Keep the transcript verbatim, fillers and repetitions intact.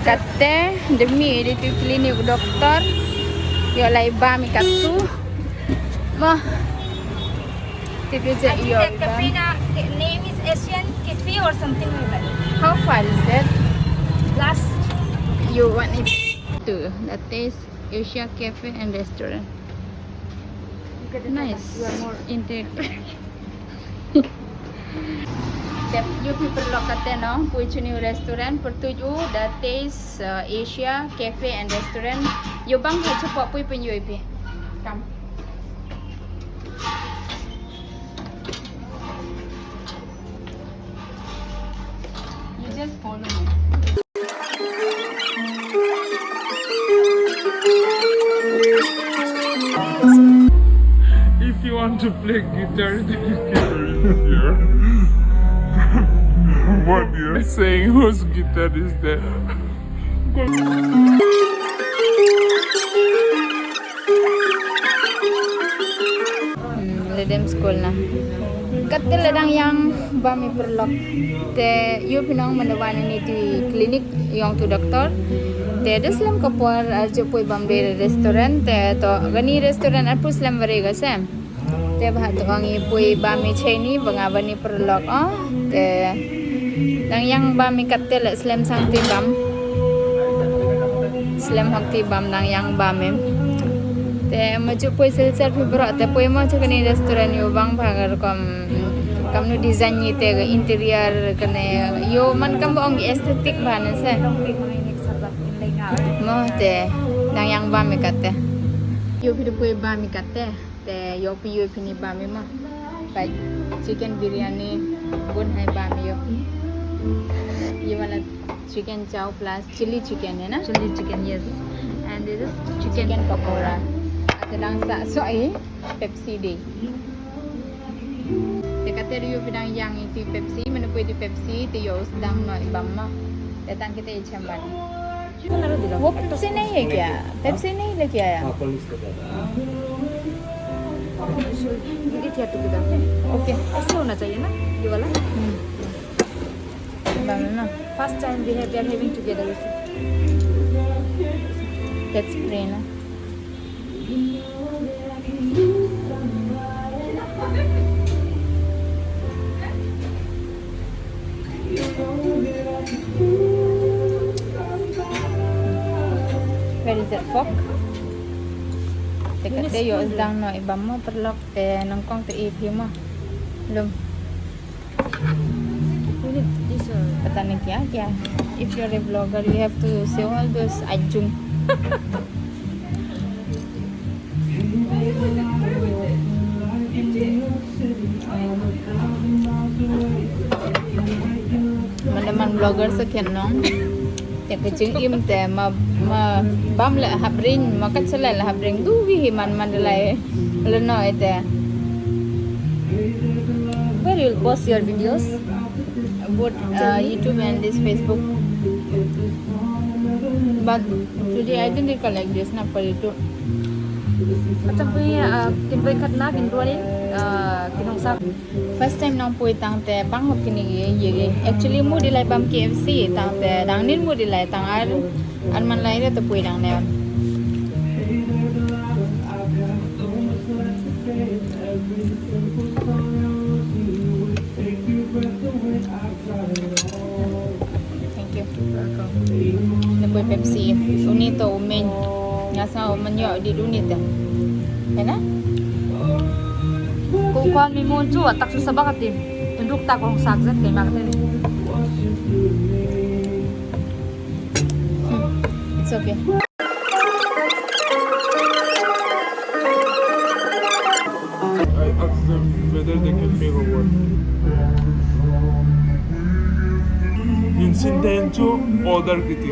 Katte, demi di tu clinic doktor. Yoh lai bam i kattu. Mo. Tip i je yoh i bam. Name is Asian Cafe or something like that. How far is that? Last. You want it to. That is Asia Cafe and Restaurant. Nice. Interior. Te yow phi pyrlok katte nong, poi chuni u restaurant, pyrtuid u, The Taste, uh, Asia Cafe and Restaurant. Yow bang ha chapoh poi pynyoh phi. Come. You just follow me. If you want to play guitar, the guitar is here. What you're saying, whose guitar is that? Hmm, le dem school na. Katte le dang yang bam i pyrlok. Te yow phi nong manda wan ini ti clinic yong tu doktor. Te da slem ka por, ah, jooh poi bam de restaurant. Te to kani restaurant ar pu slem ware ka se. Te bha to ong i poi bam i cheni ba nga wan i pyrlok o. Te dang yang bam i katte le slem sang ti bam. Slem hok ti bam dang yang bam em. Te ma jooh poi Silchar phi bro, te poi mo cha kani restaurant yow bang bha ka rukom, kamnu design i te ka interior kane yow man kam ba ong aesthetic bha na se. Mo te dang yang bam i katte. Yow phi da poi bam i katte. Te yow phi yow phi ni bam i ma. Like chicken biryani, bun hai bam i yow. Ye wala chicken chow plus chili chicken hai na? Chili chicken, yes. And this is chicken pakora. Ate dang sa so ai Pepsi de. Te katte yow phi dang yang i ti Pepsi, manu poi ti Pepsi, te yow dang no i bam ma. Te tang kite i chem bam. वो पेप्सी नहीं है क्या? पेप्सी नहीं लेके आया? हाँ, कॉलेज के बाद। Give it here together, okay? Okay. ऐसे होना चाहिए ना, ये वाला? हम्म। Banana. First time we have, we are having together, you see. That's Prerna. Where is that fork? Te katte yow sdang noh i bam mo pyrlok te nyngkong te i phi mo. Lum. You need this, uh, पता नहीं क्या क्या। If you're a vlogger, you have to say all those ajung. Manda man vlogger sa khen nong. Te ka jingim te ma, ma bam le hap ring, ma kat sa le hap ring, du wi hi man man de lai. Le no ite. Where you'll post your videos? Both, uh, YouTube and this Facebook. But today I didn't recollect this, not for YouTube. Atam pui, uh, kin pui khat na, kin pui, uh, kin hong sa. First time nong poi tang te bang hok kini ye, ye, ye. Actually mu di lai bam K F C tang te dang nin mu di lai tang ar, ar man lai te poi dang ne. Thank you. Welcome. Ni poi Pepsi. Uni to u main. Nga sa u man yoh di uni te. Kena? Ko kwan mi mon chu atak su sabak atim. Induk tak kong sak zet kay mak te ni. Hmm. It's okay. I asked them whether they can make a one. Incident to order kiti.